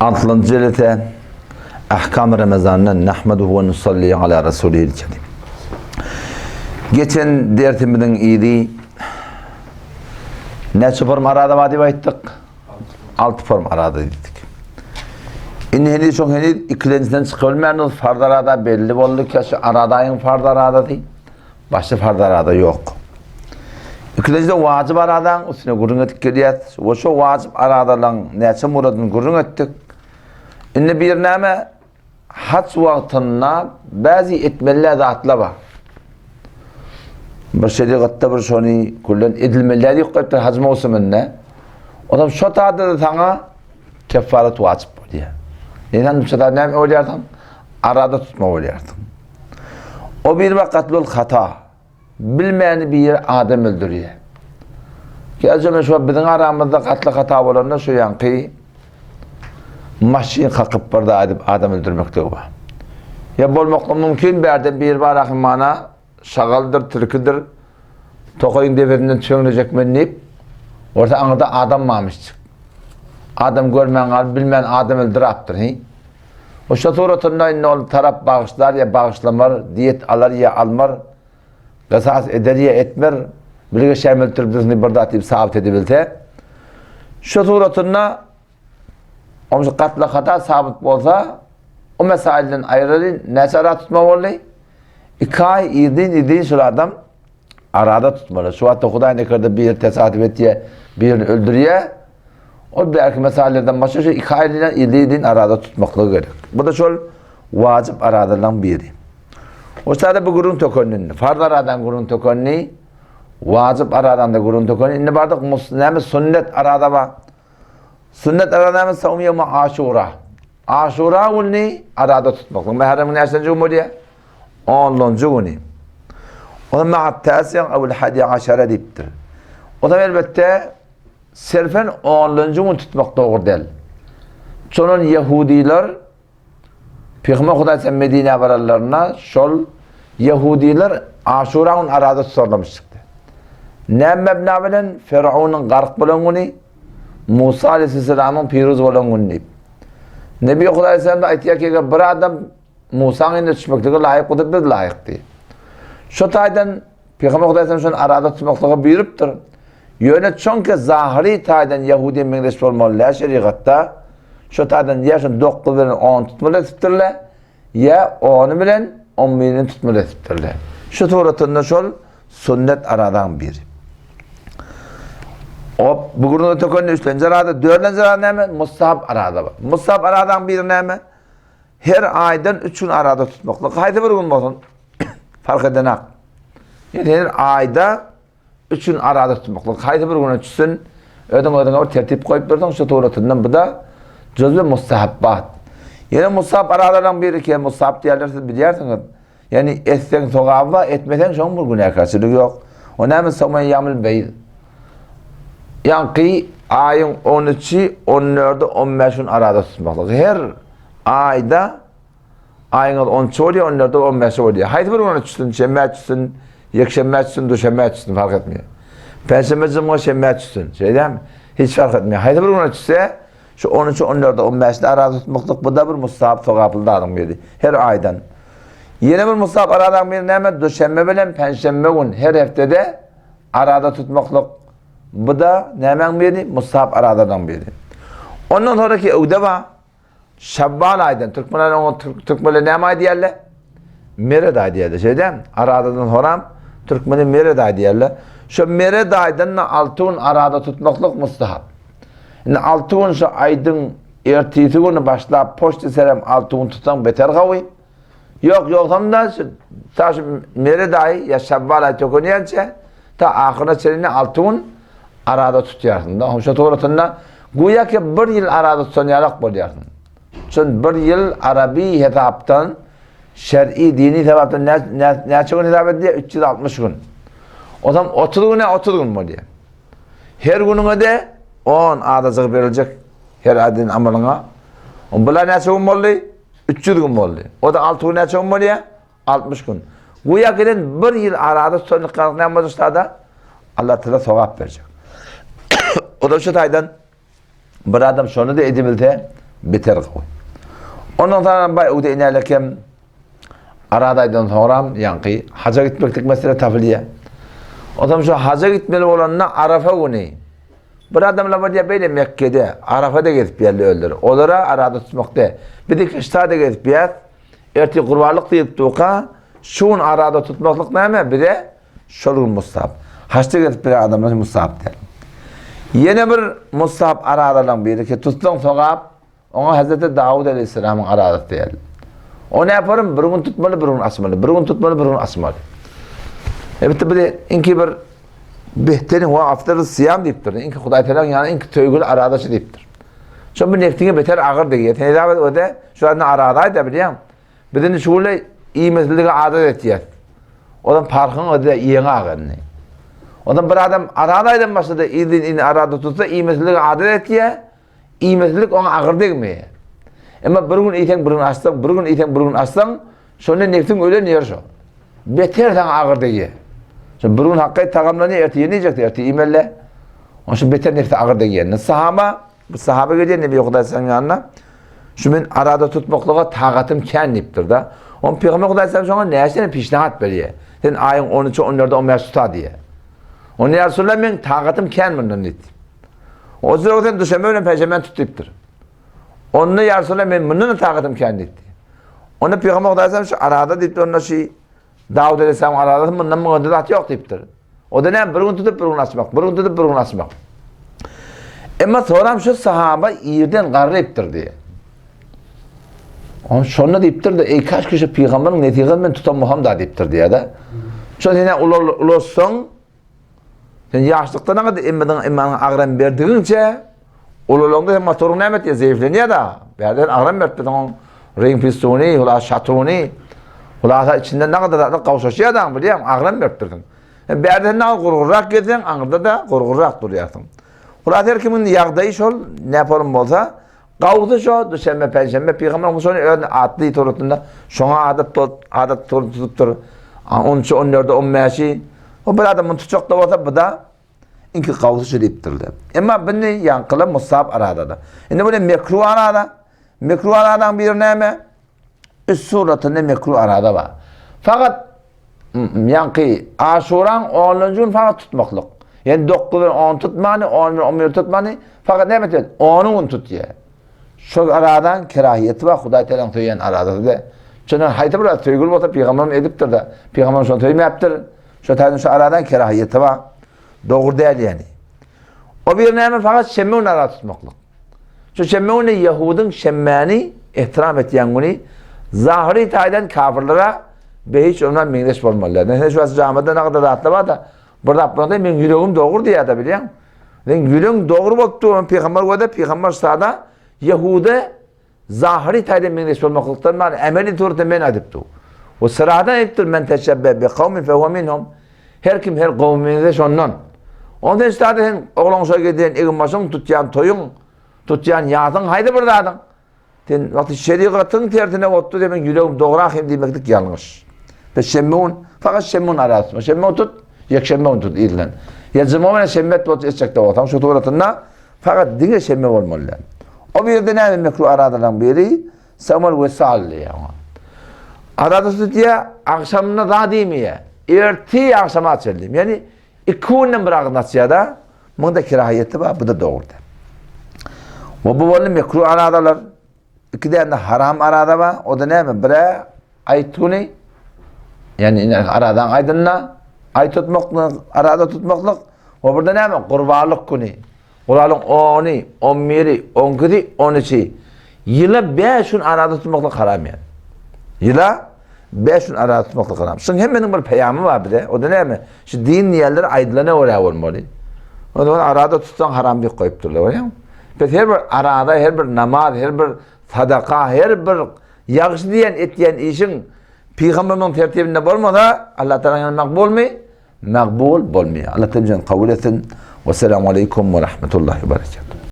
Altynjy jelese Ahkam Ramazandan nahmaduhu we nusalli ala rasulihil kerim. Geçen dersimiziň yzy näçe form arada bar diýip aýtdyk? 6 form arada diýdik. Indi heniz şoň heniz ikilenjiden çykyp bilmändir. Farz arada belli boldy ki şu aradaýyň farz aradasy. Başga farz arada ýok. Ikilenjide wajyp aradaň üstüne gürrüň edip gelýäs. We şo wajyp aradalaryň näçe muradyny gürrüň etdik. Indi bir näme haç wagtynda bäzi etmeli zatlar bar. Bir şerigatda bir şony küllen edilmeli diýip goýupdyr haj mowsumynda. Onam şo taýda saňa kefaret wajyp bolýar. Neden şo taýda näme bolýarsyň? Arada tutma bolýarsyň. O bir wakatlul hata. Bilmäni bir adam öldürýär. Gerçi şu biziň aramyzda gatly hata bolanda şu ýanky maşyn kakyp bir da edip adam öldürmekligi bar. Ya bolmaklygy mümkin bärde bir bar ahim mana şagaldyr, tilkidir, tokaýyň depesinden tüfeňlejek men diýip, orta aňyrda adam barmyş. Adam görmän galyp bilmän adam öldürapdyr. Hi? O şo suratynda indi ol tarap bagyşlar ýa bagyşlamar, diýet alar ýa almar, gysas eder ýa etmer, bilge şämil türbüsini bir zat diýip sabyt edibilse, şo suratynda omşy gatla hata sabyt bolsa, o mesailden aýraly näçe ara tutma boldy? 2 aý irdin irdin şol adam arada tutmaly. Şu wagtda Hudaý nekerde bir tesadüf etýär, birini öldürýär. Ol belki mesaillerden başga şu iki aýlyna ildi arada tutmaklygy gerek. Bu da şol wajyp aradalaryň biri. O sade bu gürrüň tökenini, farz aradan gürrüň tökenini, wajyp aradan da gürrüň tökenini. Indi bardyk näme sünnet arada bar. Sünnet arada näme sawm ýewmi aşura. Aşura gününi arada tutmaklyk. Muharremiň näçenji güni bolýar? Onunjy güni. Onda ma'at täsiň awul hadi aşara diýipdir. O da elbetde Serfen onlanjy gün tutmak dogry däl. Şondan ýehudiler Pygamber Hudaý sen Medinä baranlarynda şol ýehudiler Aşura gün arada tutarlamış çykdy. Näme mebna bilen Firawunyň gark bolan güni, Musa aleyhisselamyň piruz bolan güni diýip. Nebi Hudaý sen de aýtýar ki, eger bir adam Musaň indi düşmeklige laýyk bolsa biz laýyk diýip. Şu taýdan Pygamber Hudaý sen şony arada tutmaklyga buýrupdyr. Ýöne çonki zahyry taýdan ýahudiýe meňzeş bolmaly däl şerigatda. Şo taýdan ýa şony 9 bilen 10 tutmaly etipdirler, ýa 10 bilen 11-ni tutmaly etipdirler. Şu suratynda şol sünnet aradaň biri. Hop, bu gürrüňe tökende üçlenji arada, dördünji arada näme? Mustahap arada bar. Mustahap aradaň biri näme? Her aýdan 3 gün arada tutmaklyk. Haýsy bir gün bolsun, fark edenak. Yani her aýda 3 gün arada tutmaklyk. Haýsy bir güne düşsün, özüň özüňe bir tertip goýup berseň, şu suratyndan bu da juz'i mustahabbat. Ýene mustahap aradalaryň biri ki, mustahap diýerler siz bilýärsiňiz. Ýani etseň sogaby bar, etmeseň şoň bir günäkärçiligi ýok. O näme somaý ýamil beýz. Ýaňky aýyň 13-i, 14-i, 15 gün arada tutmaklyk. Her aýda aýyňyz 13 bolýar, 14-i, 15-i bolýar. Haýsy bir güne düşsün, şenbä düşsün, ýekşenbä düşsün, duşenbä düşsün fark etmeýär. Penşenbe, jumga, şenbä düşsün. Şeýdämi? Hiç fark etmeýär. Haýsy bir güne düşse, şu 13, 14, 15-de arada tutmaklyk bu da bir mustahap sogaply zadyň biri. Her aýdan. Ýene bir mustahap aradaň biri näme? Duşenbe bilen penşenbe gün her heftede arada tutmaklyk. Bu da nämäň biri? Mustahap aradadan biri. Ondan sonraki öwde bar. Şawwal aýdan türkmenler oňa türkmenler näme aý diýerler? Mered aý diýerler. Şeýle dämi? Aradadan soram türkmeni Mered aý diýerler. Şu Mered aýdan da 6 gün arada tutmaklyk mustahap. Indi 6 gün şu aýdyň ertesi güni başlap poçta serem 6 gün tutsaň beter gawy. Ýok, ýogsam da şu ta şu Mered aýy ýa Şawwal aýy tökenýänçä ta ahyryna çenli 6 gün arada tutýarsyň da. Şu suratynda güýä ki bir ýyl arada tutan ýalak bolýarsyň. Şun bir ýyl arabi hesapdan şer'i dini hesapdan näçe gün hesap edilýär? 360 gün. O zaman 30 güne 30 gün bolýar. Her günüňe de 10 adajyk beriljek her adin amalyňa. Bular näçe gün boldy? 300 gün boldy. O da 6 gün näçe gün bolýar? 60 gün. Güýä gelen bir ýyl arada tutanlyk galyk näme boljakda Allah Teala sogap berjek. O da şu taýdan bir adam şony da edibilse, beter gowy. Ondan soňra baý öwde inälekem Arada aýdan soňram ýaňky haja gitmeklik mesele tapylýar. Onsoň şu haja gitmeli bolanda Arafa güni bir adamlar bolýar beýle Mekgede, Arafada gezip ýerli özleri. Olara arada tutmak de. Biz iki ştada gezip ýas. Ertir gurbanlyk diýip duka, şu gün arada tutmaklyk näme? Bize şol gün mustahap. Haçda gezip bilen adamlar mustahap däl. Ýene bir mustahap aradalaryň biri ki tutsaň sogap, Oňa Hezreti Dawut aleýhissalamyň arazasy diýerler. O näparam bir gün tutmaly, bir gün açmaly, bir gün tutmaly, bir gün açmaly. Elbetde bu inki bir behterin we afdalus siýam diýipdir. Inki Hudaý Tagalaň ýany inki söýgüli aradaşy diýipdir. Şo bu nefsiňe beter agyr degýär. Sen hesap et öde şu adna arada aýda bilýäň. Biz indi şu güne iýmesizlige adat etýäs. Odan parhyň öde iýeňe agyrny. Odan bir adam arada aýdan başlady, indi indi arada tutsa iýmesizlige adat etýär. Iýmezlik oňa agyr degmeýär. Emma bir gün iýseň, bir gün açsaň, bir gün iýseň, bir gün açsaň, şonda nebsiň ölen ýeri şo. Beter saňa agyr degýär. Şo bir gün hakky tagamlanýar, ertir ýene iýjekdi, ertir iýmeli. Onuň üçin beter nebse agyr degýär. Sahaba, bu sahaba gelýär Nebi Hudaý sallam ýanyna. Şu men arada tutmaklyga tagatym kän diýipdir-de. Onuň Pygamber Hudaý sallam şoňa näçe pişnahat berýär. Sen aýyň 13, 14, 15 tuta diýýär. Onda ýa Resulallah men tagatym kän mundan diýdi. O zerur sen düşenbe bilen perşenbeni tut diýipdir. Onda ýa Resulallah men mundan da tagatym kän diýdi. Onda Pygamber Hudaý sallam şu arada diýipdir onda şu Dawud aleyhisselam aradasy mundan muňa zat ýok diýipdir. O da näme bir gün tutup bir gün açmak, bir gün tutup bir gün açmak. Emma soram şu sahaba irden garrypdyr diýe. On şonda diýipdir de, ey kaş kişi pygamberiň nesihatyny men tutan bolsam da diýipdir diýýär-de. Şo sen ulalsaň, sen ýaşlykdan aňa emmediň emmanyň agram berdigiňçe ulalaňda sen motoryň näme etýär, zeýiflenýär da. Bärden agram berip dursaň, ring pistony, hula şatuny, hulasa içinden ne kadar zatlar gawşaşýar da, bilýäň, agram berip dursuň. Bärde sen ne gurgurrak gezseň, aňyrda da gurgurrak durýarsyň. Hulasa her kimiň ýagdaýy şol, näporum bolsa, Gawsy şo duşenbe, penşenbe pygamber şony özüni atly suratynda şoňa adat adat tutupdyr. On üçi, on dördi, on bäşi. O bir adam muny tutjak da bolsa bu da inki gawsy şu diýipdirler. Emma bini ýaňkyla musab aradada. Indi bu ne mekruh arada? Mekruh aradaň biri näme? Üç suratynda mekruh arada bar. Fakat Ýaňky Aşuraň onunjy gün fakat tutmaklyk. Ýani 9 bilen 10 tutmany, 10 bilen 11 tutmany, fakat näme etýär? 10 gün tutýar. Şol aradan kerahiýeti bar, Hudaý Tealaň söýýän aradasy da. Şondan haýsy bir söýgüli bolsa pygamberem edipdir da. Pygamber şony söýmäpdir. Şo taýdan şu aradan kerahiýeti bar. Dogry däl ýani. O bir näme fakat şenbe gün ara tutmaklyk. Şu şenbe güni Ýehudyň şenbäni ehtiram etýän güni zahyry taýdan kafirlere behiç ondan meňzeş bolmaly. Näme şu wagt jamada ne kadar zatlar bar da bir zat bolanda meň ýüregim dogry diýýär-de bilýäň. Seň ýüregiň dogry bolup dur, pygamber göde pygamber sada Ýehuda zahyry taýdan meňzeş bolmaklykdan bar, emeli suratda men aýdypdy. O sıradan aýdypdyr, men teşebbe bi kawmin fehuve minhum. Her kim her kowum meňzeş ondan. Ondan üstade sen oglan şoý gidýän egin başyň tutýan toýuň, tutýan ýasyň haýsy bir zadyň. Sen wagty şerigatyň tersine otdy demek ýüregim dogra hem diýmeklik ýalňyş. Ve şenbe gün, fakat şenbe gün arasy. Şenbe gün tut, ýekşenbe gün tut ilden. Ýa juma bilen şenbe et bolsa etjek de bolsaň şu suratynda fakat diňe şenbe bolmaly. O bir ýerde näme mekruh aradalaryň biri Samuel wysal diýýär oňa. Arada tutýar, agşamyna zat iýmeýär. Ertir agşama açyldy. Ýani iki günden bir agyz açýar-da, muňda kerahiýeti bar, bu da dogry däl. We bu boldy mekruh aradalar. Iki däne haram arada bar. O da näme? Bire aýt güni, ýani aradan aýdynda aý tutmaklyk, arada tutmaklyk. We bir de näme? Gurbanlyk güni. Guralyň ony, on biri, on ikisi, on üçi. Ýyla bäş gün arada tutmaklyk haram ýa. Ýyla bäş gün arada tutmaklyk haram. Şuň hemmeniň bir peýamy bar bize. O da näme? Şu din diýenler aýdylana görä bolmaly. O zaman arada tutsaň haram diýip goýupdyrlar, görýäňmi? Biz her bir arada, her bir namaz, her bir sadaka, her bir ýagşy diýen etýän işiň pygamberimiziň tertibinde bolmasa, Allah Taala ýanynda makbulmy? Magbul bolmaýar. Allah Taala kabul etsin. Wesselamu aleýkum we rahmetullahi we berekatuh.